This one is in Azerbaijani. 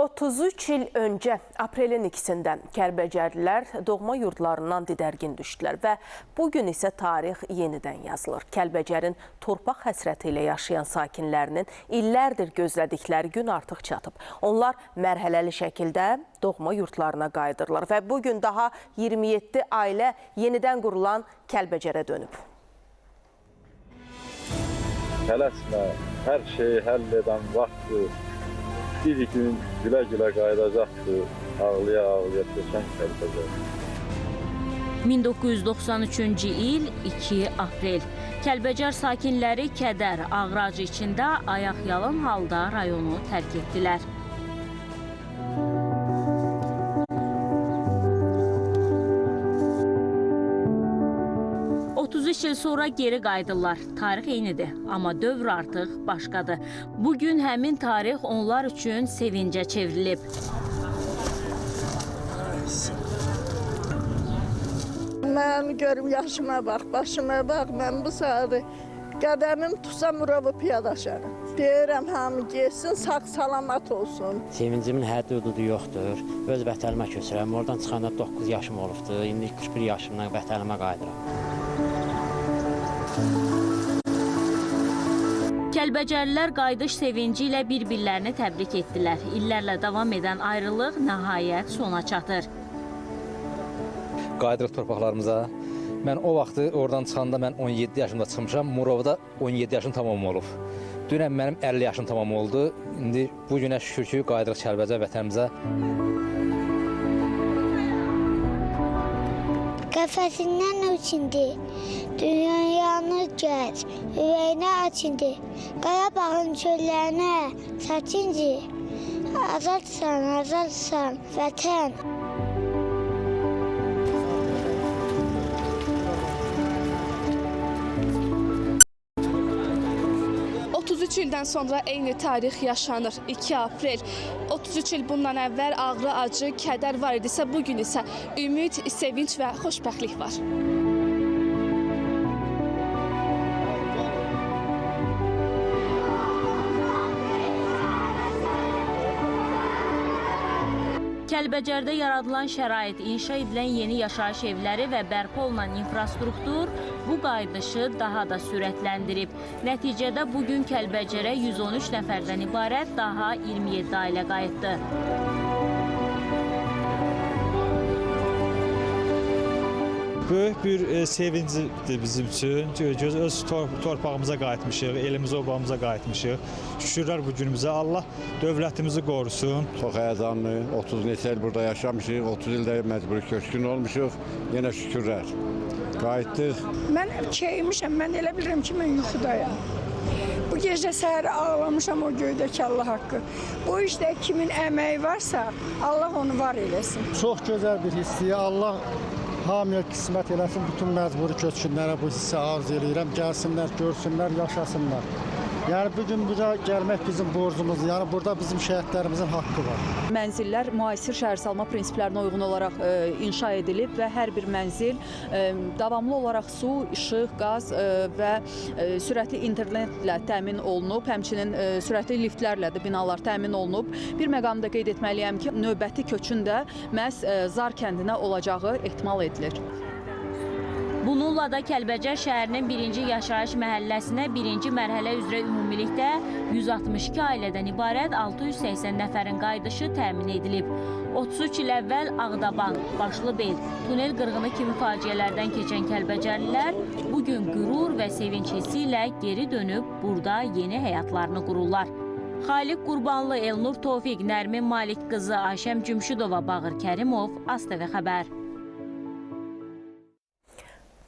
33 il öncə aprelin 2-sində Kəlbəcərlilər doğma yurdlarından didərgin düşdülər və bugün isə tarix yenidən yazılır. Kəlbəcərin torpaq həsrəti ilə yaşayan sakinlərinin illərdir gözlədikləri gün artıq çatıb. Onlar mərhələli şəkildə doğma yurdlarına qayıdırlar və bugün daha 27 ailə yenidən qurulan Kəlbəcərə dönüb. Tələsmə, hər şeyi həll edən vaxtdır. Bir gün gülə-gülə qayıdacaqdır, ağlaya-ağlaya köçən Kəlbəcər. 1993-cü il 2 aprel. Kəlbəcər sakinləri kədər, ağrı-acı içində ayaqyalın halda rayonu tərk etdilər. ...33 il sonra geri qayıdırlar. Tarix eynidir, amma dövr artıq başqadır. Bugün həmin tarix onlar üçün sevincə çevrilib. Mən görüm yaşıma bax, başıma bax, mən bu saatı qədəmim tutsam Murovu piyadaşarım. Deyirəm, hamı getsin, sağ salamat olsun. Sevincimin həddi-hüdudu yoxdur. Öz vətənimə köçürəm. Oradan çıxanda 9 yaşım olubdur. İndi 41 yaşımdan vətənimə qayıdıram. Kəlbəcərlilər qayıdış sevinci ilə bir-birlərini təbrik etdilər. İllərlə davam edən ayrılıq nəhayət sona çatır. Qayıdırıq torpaqlarımıza. Mən o vaxtı oradan çıxanda mən 17 yaşımda çıxmışam. Murovda 17 yaşım tamam olub. Dünən mənim 50 yaşım tamam oldu. İndi bu günə şükür ki, qayıdırıq Kəlbəcər vətənimizə. Qəfəsindən uçindi, dünyanı gəz, ürəyinə açindi. Qarabağın çöllərinə saçınca, azadsan, azadsan, vətən. 33 ildən sonra eyni tarix yaşanır. 2 aprel. 33 il bundan əvvəl ağrı, acı, kədər var idisə, bugün isə ümid, sevinç və xoşbəxtlik var. Kəlbəcərdə yaradılan şərait, inşa edilən yeni yaşayış evləri və bərpa olunan infrastruktur bu qayıdışı daha da sürətləndirib. Nəticədə bugün Kəlbəcərə 113 nəfərdən ibarət daha 27 ailə qayıtdı. Böyük bir sevincidir bizim üçün. Öz torpağımıza qayıtmışıq, elimizə, obamıza qayıtmışıq. Şükürlər bu günümüzə. Allah dövlətimizi qorusun. Çox həyəcanlı, 30 neçə il burada yaşamışıq, 30 ildə məcburi köçkün olmuşuq. Yenə şükürlər. Qayıtdıq. Mən keymişəm, mən elə bilirəm ki, mən yuxudayam. Bu gecə səhər ağlamışam o göydəki Allah haqqı. Bu işdə kimin əməyi varsa, Allah onu var eləsin. Çox gözəl bir hissdir. Allah hamıya qismət eləsin, bütün məcburi köçkünlərə bu hissi arzu eləyirəm. Gəlsinlər, görsünlər, yaşasınlar. Yəni bugün bura gəlmək bizim borcumuzdur. Yəni burada bizim şəhidlərimizin haqqı var. Mənzillər müasir şəhərsalma prinsiplərinə uyğun olaraq inşa edilib və hər bir mənzil davamlı olaraq su, işıq, qaz və sürətli internetlə təmin olunub. Həmçinin sürətli liftlərlə də binalar təmin olunub. Bir məqamda qeyd etməliyəm ki, növbəti köçün də məhz Zar kəndinə olacağı ehtimal edilir. Bununla da Kəlbəcər şəhərinin birinci yaşayış məhəlləsinə birinci mərhələ üzrə ümumilikdə 162 ailədən ibarət 680 nəfərin qayıdışı təmin edilib. 33 il əvvəl Ağdaban, Başlıbel, tunel qırğını kimi faciələrdən keçən Kəlbəcərlilər bugün qürur və sevinç hissi ilə geri dönüb burada yeni həyatlarını qururlar. Xaliq Qurbanlı, Elnur Tofiq, Nərmin Malik qızı, Ayşəm Cümşüdova, Bağır Kərimov, ASTV xəbər.